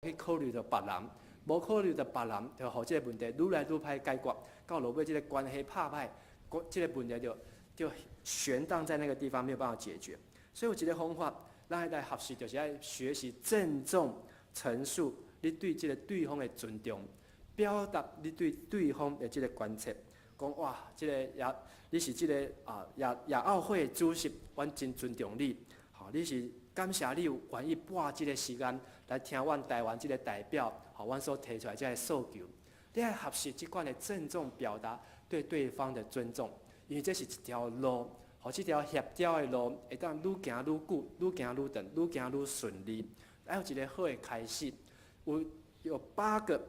去考慮著別人，無考慮著別人，就予這個問題愈來愈歹解決，到落尾這個關係拍歹，這個問題就懸盪在那個地方，沒有辦法解決。所以有一個方法，咱來學習，就是愛學習鄭重陳述你對這個對方的尊重，表達你對對方的這個關切。講哇，這個亞你是這個啊亞亞奧會的主席，阮真尊重你。好，你是感謝你有願意撥這個時間來聽阮台灣這個代表，予阮所提出來這個訴求。你愛學習這款的鄭重表達對對方的尊重，因為這是一條路，予這條協調的路會當愈行愈久，愈行愈長，愈行愈順利。愛有一個好的開始，有八個。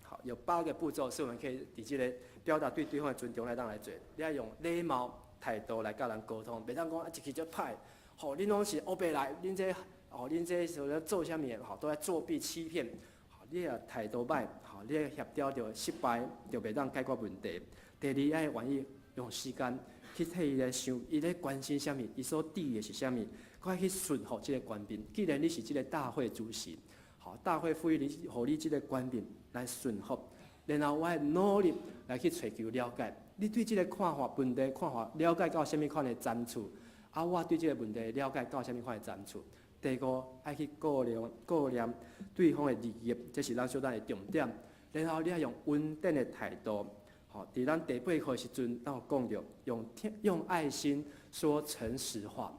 好，有八個步驟是我們可以佇這個表達對對方的尊重來當來做。你愛用禮貌態度來佮人溝通，袂當講啊一去就歹。吼，恁攏是烏白來，恁這哦，恁這是咧做啥物？吼，都在作弊欺騙。好，你若態度歹，好，你協調就失敗，就袂當解決問題。第二，愛願意用時間去替伊來想，伊咧關心啥物，伊所佇的是啥物，閣愛去順服這個權柄。既然你是這個大會主席，好，大會賦予你，予你這個權柄來順服，然後我愛努力來去尋求了解。你對這個看法、問題看法了解到啥物款的層次？啊，我對這個問題了解到啥物款的層次？第五，愛去顧慮顧念對方的利益，這是咱小等的重點。然後你愛用穩定的態度，吼，佇咱第八課的時陣，咱有講著用愛心說誠實話。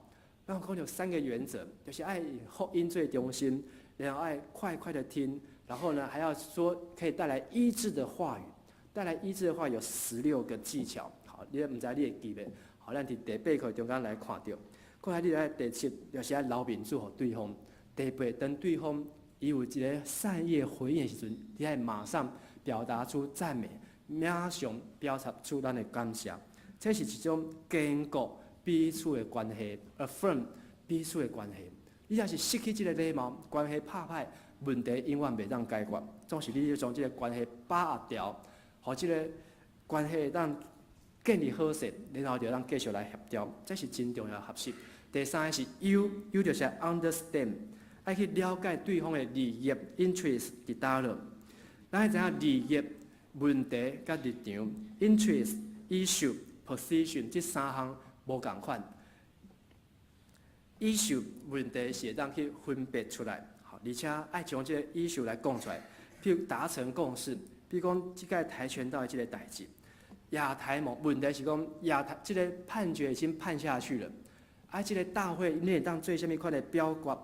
咱有講著三個原則，就是愛以福音最中心，然後愛快快的聽，然後呢，還要說可以帶來醫治的話語，帶來醫治的話有16個技巧。好，你毋知你會記袂？好，咱佇第八課中間來看著。過來你來第七，就是愛留面子予對方。第八，當對方伊有一個善意回應的時陣，你愛馬上表達出讚美，馬上表達出咱的感謝。這是一種堅固彼此的關係，affirm 彼此的關係。你若是失去這個禮貌，關係拍歹，問題永遠袂當解決。總是你要將這個關係把握牢，予這個關係會當建立好勢，然後就當繼續來協調，這是真重要的學習。第三個是 U，U 就是 understand，愛去了解對方的利益 interest 佇佗落。咱愛知影利益、問題佮立場 interest、issue、position 這三項無仝款。issue 問題是會當去分別出來，好，而且愛將這個 issue 來講出來，譬如達成共識。比如講，這屆跆拳道的這個代誌，亞台盟問題是講亞台這個判決已經判下去了，啊，這個大會你會當做啥物款的表決，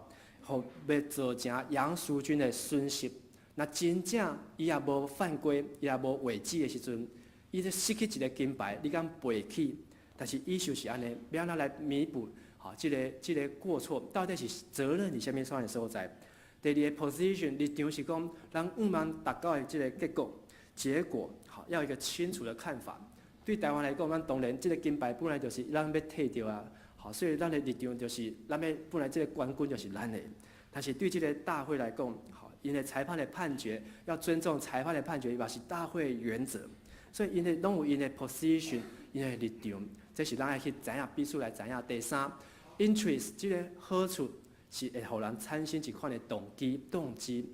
予袂造成楊淑君的損失。若真正伊也無犯規，伊也無違紀的時陣，伊就失去一個金牌，你敢背起？但是 issue 是按呢，欲按怎來彌補？好，這個過錯到底是責任佇啥物款的所在？第二個 position 立場是講，咱向望達到的這個結果，好，要有一個清楚的看法。對台灣來講，咱當然這個金牌本來就是咱欲提著啊，好，所以咱的立場就是，咱欲本來這個冠軍就是咱的。但是對這個大會來講，好，因為裁判的判決要尊重裁判的判決，嘛是大會原則，所以𪜶的攏有𪜶的 position，𪜶的立場，這是咱愛去知影，彼此來知影。第三，interest 這個好處是會予人產生一款的動機，動機，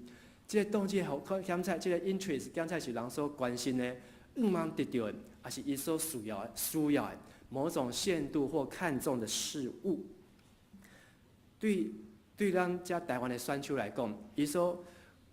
這個動機予檢測，這個 interest 檢測是人所關心的，向望得著的，抑是伊所需要的某種限度或看重的事物。對咱遮台灣的選手來講，伊所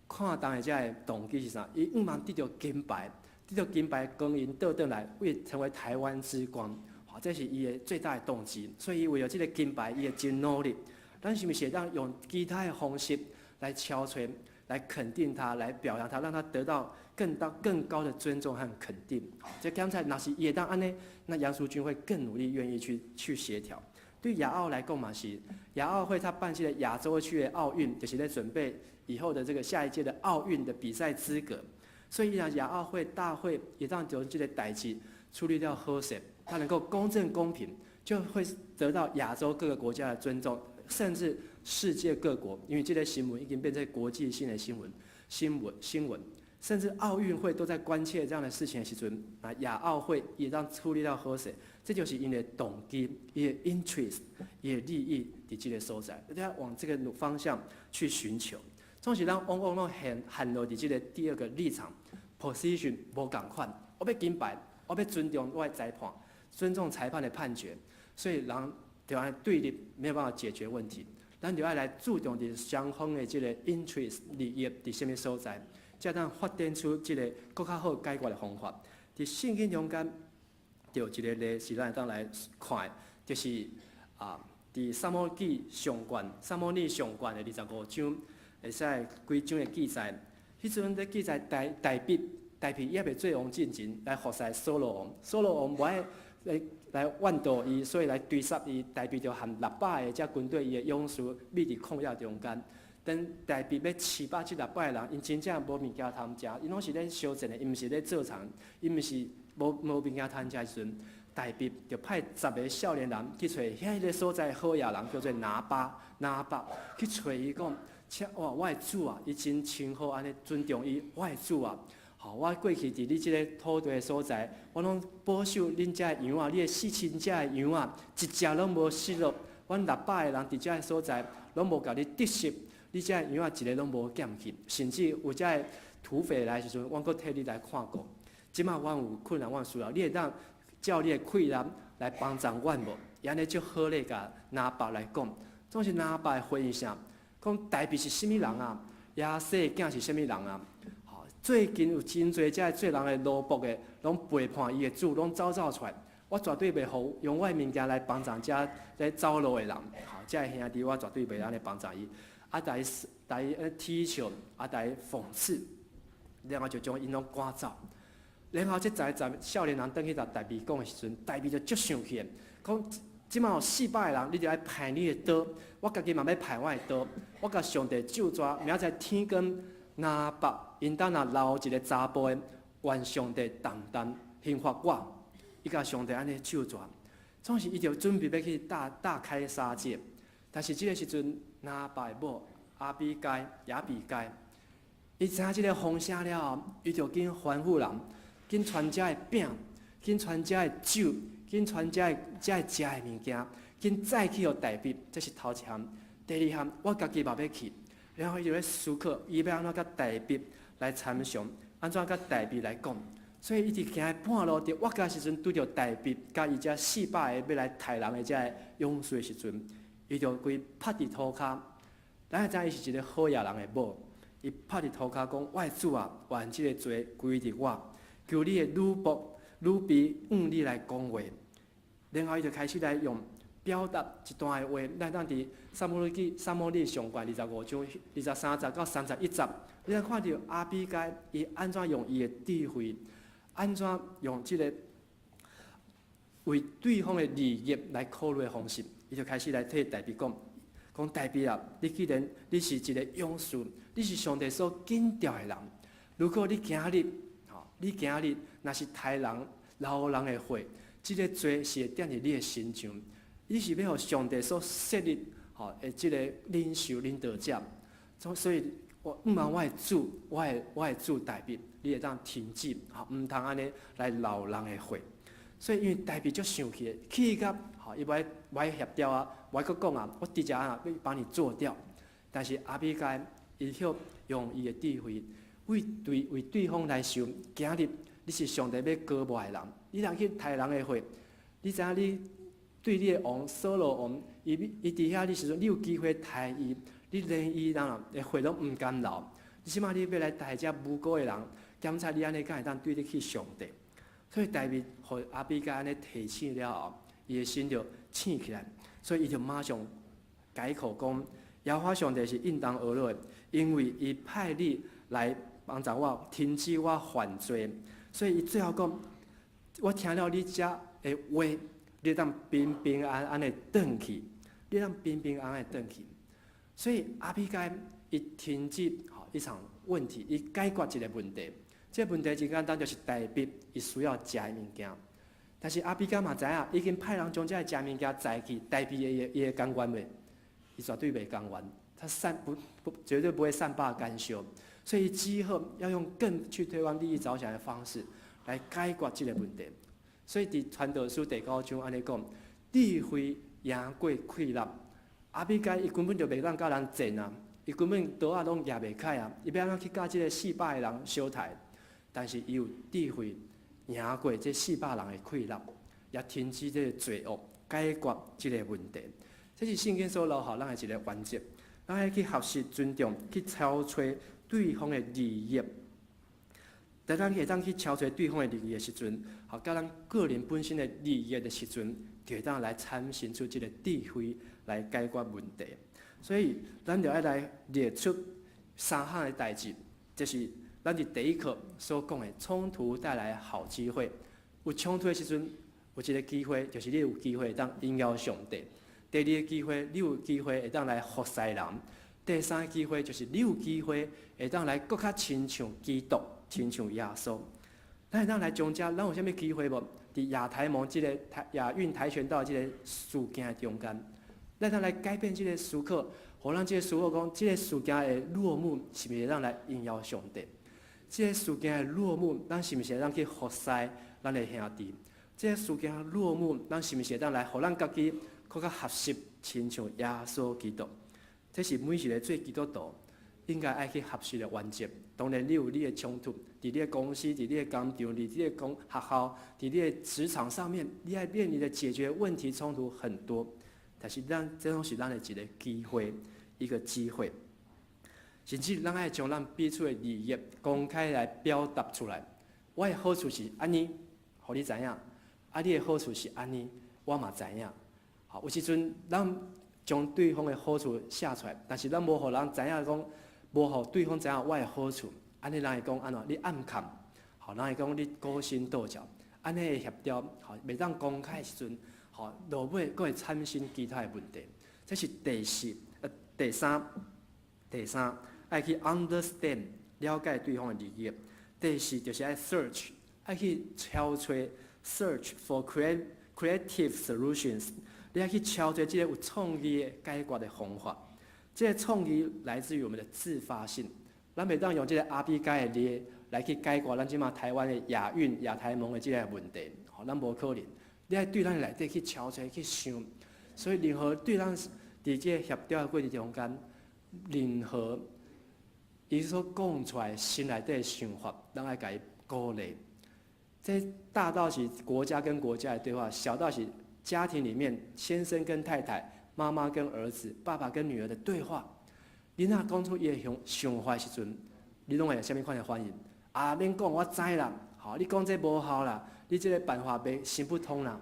看重的這個動機是啥？伊向望得著金牌，得著金牌，光榮倒轉來，為成為台灣之光，好，這是伊的最大的動機。所以，伊為著這個金牌，伊會真努力。咱是毋是會當用其他的方式來敲催、來肯定他、來表揚他，讓他得到更大、更高的尊重和肯定？這剛才若是伊會當按呢，那楊淑君會更努力，願意去協調。對亞奧來講嘛是，亞奧會他辦這個亞洲區的奧運，就是在準備以後的這個下一屆的奧運的比賽資格。所以呢，亞奧會大會會當將這個代誌處理了好勢，他能夠公正公平，就會得到亞洲各個國家的尊重，甚至世界各國，因為這個新聞已經變成國際性的新聞、新聞、新聞，甚至奧運會都在關切這樣的事情的時陣，啊，亞奧會會當處理了好勢，這就是𪜶的動機、伊的 interest、伊的利益佇這個所在，大家往這個方向去尋求。總是咱往往攏陷陷落佇這个第二個立場 position 無仝款。我欲緊排，我欲尊重我的裁判，尊重裁判的判決，所以人就按呢對立，沒有辦法解決問題。咱就愛來注重佇雙方的這个 interest 利益佇啥物所在，才當發展出這个閣較好解決的方法。佇聖經中間，就有一个例是咱會當來看的，就是啊，佇撒母耳記上卷，撒母耳上卷的25章，會使幾章的記載。彼陣咧記載大大衛，大衛猶未做王進前，來服侍掃羅王，掃羅王無愛來來怨妒伊，所以來追殺伊。大衛就和600個這軍隊伊的勇士，覕佇曠野中間。等大衛欲飼飽這六百个人，𪜶真正無物件通食，𪜶攏是咧相戰的，𪜶毋是咧做田，𪜶毋是無無物件通食的時陣，大衛就派10個少年人去揣遐个所在好野人，叫做拿巴拿伯去揣伊講，請哇，我的主啊，伊真稱呼按呢尊重伊，我的主啊，吼，我過去佇你這个土地的所在，我攏保守恁遮的羊仔，你的四親遮的羊仔，一隻攏無失落。阮六百个人佇遮个所在，攏無共你得失，你遮的羊仔一个攏無減去，甚至有遮个土匪來的時陣，阮閣替你來看顧。這馬阮有困難，阮需要，你會當照你的氣力來幫助阮無？伊按呢足好咧，共拿伯來講，總是拿伯的回應啥？講大衛是啥物人啊？耶西的囝是啥物人啊？吼，最近有真濟遮做人的奴僕的，攏背叛伊的主，攏走走出來。我絕對袂予用我的物件來幫助遮咧走路的人。吼，遮的兄弟我絕對袂按呢幫助伊。啊，共伊共伊恥笑，啊，共伊諷刺，然後就將𪜶攏趕走。然後這十個少年人轉去共大衛講的時陣，大衛就足生氣的，講這馬有400個人，你就愛派你的刀，我家己嘛欲派我的刀，我共上帝咒詛，明仔載天光拿伯𪜶兜若留一个查埔的，願上帝重重刑罰我。伊共上帝按呢咒詛，總是伊就準備欲去大大開殺戒，但是這个時陣拿伯的某亞比該亞比該，伊知影這个風聲了後，伊就緊吩咐人，緊傳遮的餅，緊傳遮的酒，緊傳遮的遮的食的物件，緊載去予大衛。這是頭一項。第二項，我家己嘛欲去。然後伊就咧思考，伊欲按怎佮大衛來參詳，按怎佮大衛來講。所以伊佇行半路，佇越界時陣，拄著大衛佮伊遮四百个欲來刣人的遮个勇士的時陣，伊就規拍佇塗跤。咱會知影伊是一个好野人的某，伊拍佇塗跤講：我的主啊，願這个罪歸佇我，求你的女僕女婢向你來講話。然後伊就開始來用表達一段的話，咱當佇撒母耳記撒母耳上卷25章23節到31節，你通看著亞比該伊按怎用伊的智慧，按怎用這个為對方的利益來考慮的方式，伊就開始來替大衛講，講大衛啊，你既然你是一个勇士，你是上帝所揀召的人，如果你今日，吼，你今日若是刣人流人的血，這个罪是會踮佇你的身上，你是欲予上帝所設立吼的這个領袖領導者，所以我毋望我的主，我的主大衛，你會當停止，吼，毋通按呢來流人的血。所以因為大衛足生氣的，氣甲吼，伊無愛無愛協調啊，無愛閣講啊，我直接啊欲把你做掉。但是亞比該伊曉用伊的智慧，為對為對方來想，今日你是上帝欲膏抹的人，你通去刣人的血，你知影你對你的王掃羅王，伊伊佇遐你時陣，你有機會刣伊，你連伊人的血攏毋甘流。你這馬你欲來刣這無辜的人，檢查你按呢敢會當對得起上帝？所以大衛予亞比該按呢提醒了後，伊的心就醒起來，所以伊就馬上改口講：耶和華上帝是應當阿樂的，因為伊派你來幫助我，停止我犯罪。所以伊最後講：我聽了你遮的話，你當平平安安的轉去，你當平平安安的轉去。所以亞比該伊停止一場問題，伊解決一個問題。這個問題真簡單，就是大衛伊需要食的物件。但是亞比該嘛知影，已經派人將這个食物件載去，大衛會伊會甘願袂？伊絕對袂甘願，他善不不絕對不會善罷甘休。所以只好要用更去對方利益着想的方式來解決這個問題。所以佇傳道書第九章按呢講，智慧贏過氣力。亞比該伊根本就袂當佮人戰啊，伊根本刀仔攏舉袂開啊！伊欲按怎去佮這个四百个人相刣？但是伊有智慧贏過這四百人的氣力，也停止這个罪惡，解決這个問題。這是聖經所留予咱的一个原則。咱愛去學習尊重，去敲揣對方的利益。當咱會當去敲揣對方的利益的時陣，予佮咱個人本身的利益的時陣，就會當來產生出這个智慧來解決問題。所以，咱就愛來列出三項的代誌，就是咱佇第一課所講的衝突帶來好機會。有衝突的時陣，有一個機會，就是你有機會會當榮耀上帝。第二個機會，你有機會會當來服侍人。第三個機會，就是你有機會會當來閣較親像基督，親像耶穌。咱會當來將這，咱有啥物機會無？佇亞台盟這个跆亞運跆拳道這个事件中間，咱當來改變這个思考，予咱這个思考講，這个事件的落幕，是毋是會當來榮耀上帝？這个事件的落幕，咱是毋是會當去服侍咱的兄弟？這个事件落幕，咱是毋是會當來予咱家己閣較學習親像耶穌基督？這是每一个做基督徒應該愛去學習的原則。當然，你有你的衝突，佇你的公司、佇你的工廠、佇你的公學校、佇你的職場上面，你愛面臨的解決問題衝突很多。但是咱這攏是咱的一个機會，一個機會。甚至咱愛將咱彼此的利益公開來表達出來。我的好處是按呢，予你知影；啊，你的好處是按呢，我嘛知影。好，有時陣咱將對方的好處寫出來，但是咱無予人知影講，無予對方知影我的好處，按呢人會講按怎？你暗崁，予人會講你勾心鬥角，按呢的協調，予袂當公開的時陣，予落尾閣會產生其他的問題。這是第四，第三，第三愛去 understand 了解對方的利益。第四就是愛 search，愛去敲揣 search for creative solutions。你愛去敲揣這个有創意的解決的方法。這个創意來自於我們的自發性。咱袂當用這个阿比該的例來去解決咱這馬台灣的亞運、亞台盟的這个問題，予咱無可能。你愛對咱內底去敲揣去想，所以任何對咱佇這个協調的過程中間，任何伊所講出來心內底的想法，咱愛共伊鼓勵。這大到是國家跟國家的對話，小到是家庭裡面先生跟太太、媽媽跟兒子、爸爸跟女兒的對話。你若講出伊的想想法時陣，你攏會有啥物款的反應？啊，免講，我知啦。予，你講這無效啦，你這个辦法袂行不通啦。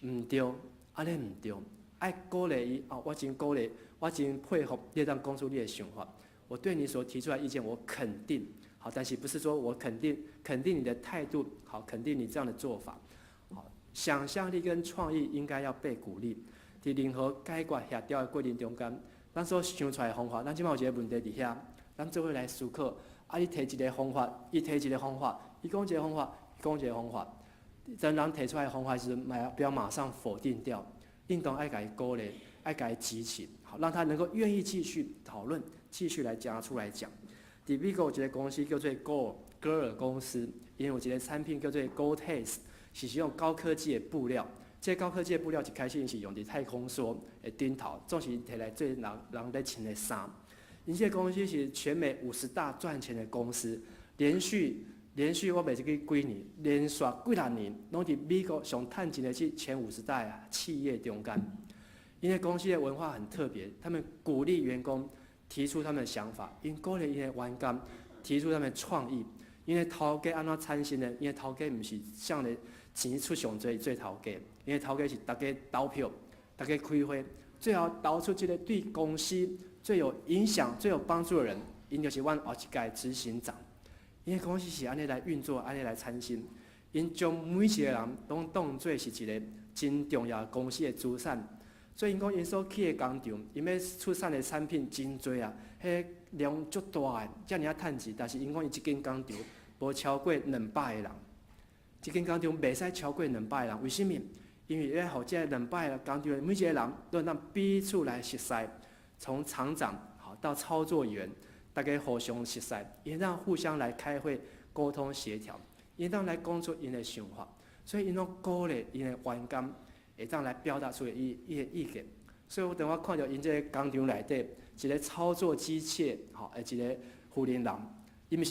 毋對，按呢毋對，愛鼓勵伊。哦，我真鼓勵，我真佩服你會當講出你的想法。我對你所提出來意見，我肯定。好，但是不是說我肯定肯定你的態度，好，肯定你這樣的做法。好，想象力跟創意應該要被鼓勵。佇任何解決協調的過程中間，咱所想出來的方法，咱這馬有一个問題佇遐，咱做伙來思考。啊，你提一个方法，伊提一个方法，伊講一个方法，伊講一个方法。當人提出來的方法時陣，莫不要馬上否定掉，應當愛共伊鼓勵，愛共伊支持，好，讓他能夠願意繼續討論，繼續來講出來講。佇美國有一个公司叫做 Gore 戈爾公司，𪜶有一个產品叫做 Gore-Tex，是使用高科技的布料。這個高科技的布料一開始是用佇太空梭的頂頭，總是提來做人人咧穿的衫。𪜶這个公司是全美50大賺錢的公司，連續連續我袂記幾年，連續幾若年，攏佇美國上趁錢的這前50大企業中間。𪜶的公司的文化很特別，他們鼓勵員工提出他們的想法，𪜶鼓勵𪜶的員工提出他們的創意。𪜶的頭家按怎產生的？𪜶的頭家毋是啥咧錢出上濟做頭家，𪜶的頭家是逐家投票，逐家開會，最後投出這个對公司最有影響、最有幫助的人，𪜶就是阮後一屆執行長。𪜶的公司是按呢來運作，按呢來產生。𪜶將每一個人攏當做是一个真重要公司的資產。所以𪜶講，𪜶所起的工廠，𪜶欲出產的產品真濟啊，彼量足大的，遮爾仔趁錢。但是𪜶講，𪜶一間工廠無超過200個人，這間工廠袂使超過兩百個人。為啥物？因為欲予這兩百个工廠的每一個人都會當彼此來熟似，從廠長予到操作員，大家互相熟似，會當互相來開會溝通協調，會當來講出𪜶的想法，所以𪜶攏鼓勵𪜶的員工會當來表達出伊伊的意見。所以我當我看著𪜶這个工廠內底，一个操作機械，吼，的一个婦人人。